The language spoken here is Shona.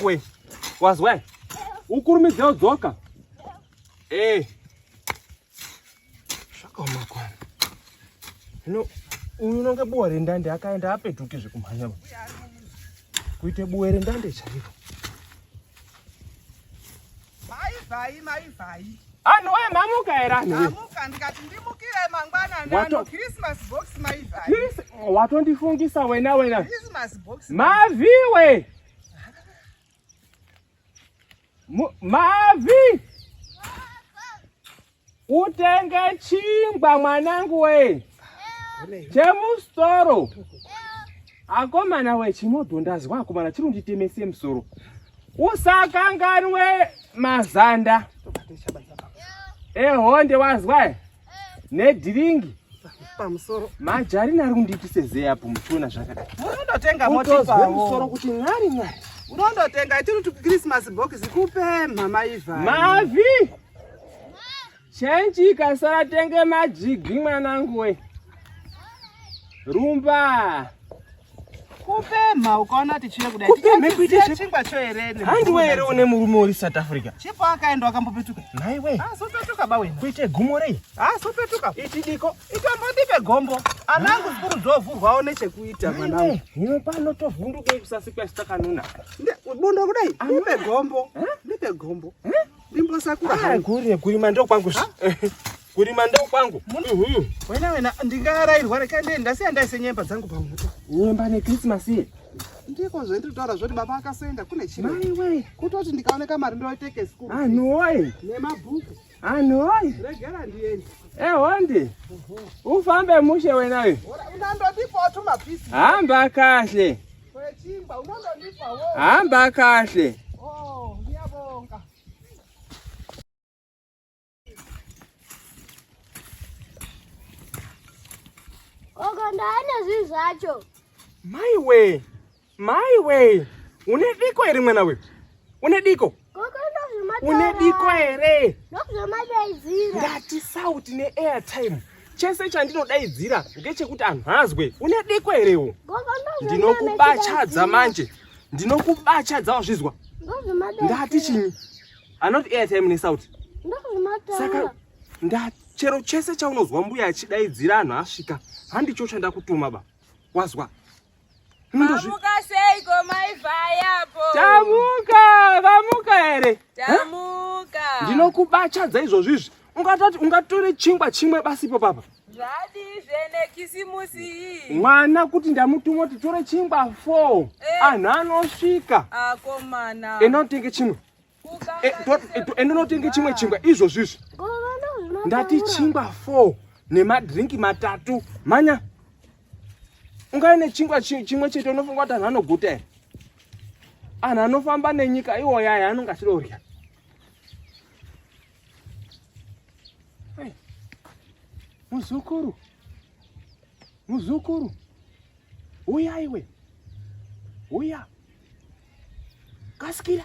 We, wazwa? Ukurumidze udzoka. Eh. Zvakaoma kwana. Hino uyu unonge buwe rendande akaenda apetuke zvekumhanya. Kuite buwe rendande chairo. Mai vhai, mai vhai. Anhu we mamuka here anhu we? Mamuka ndikati ndimukire mangwanani ano Christmas box mai vhai. Chris, watondifungisa wena wena. Christmas box. Maviwe. Mavi. Utenge chingwa mwanangu we. Chemusoro. Akomana we chimodho ndazwa akomana chiri kunditemese musoro. Usakanganwe mazanda. Ehonde wazwa nedhiringi pamusoro majarina ari kundiitise zeya apo muchiona zvakadai munondotenga motipawo musoro kuti mwari mwari unondotenga itiri tu christmas box kupe mama iva mavi chenji ikasara tenge majigi mwanangu we rumba Kupemha ukaona tichiuya kudai. Kupemhe kuite Tichasiya chingwa choerene. Handiwe here une murume uri South Africa? Chipo akaenda akambopetuka. Nhaiwe. Ah, sopetuka ba wena. Kuite gumo rei? Ah, sopetuka. Iti diko. Itombondipe gombo. Anangu zikuru dovhurwawo nechekuita mwanangu. Hino pano tovhunduke kusasikwa sitakanuna. Bundo kudai. Ndipe gombo. Ndipe gombo. Ndimbosakura Ah, hangu. kuri kurima ndokwangu. Kurima ndokwangu. Mhm. Wena wena ndingarairwa reka ndiende ndasiya ndaise nyemba dzangu pamoto. Nyemba neChristmas iye. Ndiko zvendinotaura zvoti baba akasoenda kune chiro. Mai we. Kutoti ndikaoneka mari ndoiteke school. Anhu woye. Nemabhuku. Anhu woye. Regera ndiende. Ehondi. Ufambe mushe wena we. Unondondipawo tumapisi. Hamba kahle. Twechingwa unondondipawo. Hamba kahle. Oh, ngiyabonga. Gogo ndaane zvinhu zvacho. Maiwe, maiwe, une diko here mwana we? Une diko? Gogo ndozvemataura. Une diko here? Ndozvemadaidzira. Ndati sauti neairtime. Chese chandinodaidzira ngechekuti anhu azwe. Une diko herewo? Gogo ndozvemataura. Ndinokubachadza manje. Ndinokubachadza wazvizwa. Ndozvemadaidzira. Ndati chinyi? Anoti airtime nesauti. Ndozvemataura. Saka nda chero chese chaunozwa mbuya achidaidzira anhu asvika handicho chandakutuma ba. Wazwa? Unondozvi- Mamuka seiko mai Vhayapo? Tamuka, vamuka here? Tamuka. Ndinokubachadza izvozvi izvi. Ungatati ungatore chingwa chimwe basipo papa. Zvadii zvene kisimusi iyi? Mwana kuti ndamutuma kuti tore chingwa 4. Eh. Anhu anosvika. Akomana. Enda unotenge chimwe. Kukanga Eh, Enda unotenge chimwe chingwa izvozvi izvi. Gogo ndozvemataura. Ndati chingwa 4 nemadrinki matatu. Manya. Ungave nechingwa chimwe chete unofunga kuti anhu anoguta here? Anhu anofamba nenyika iwoya aya anonga achidorya. Hey. Muzukuru. Muzukuru. Uya iwe. Uya. Kasikira.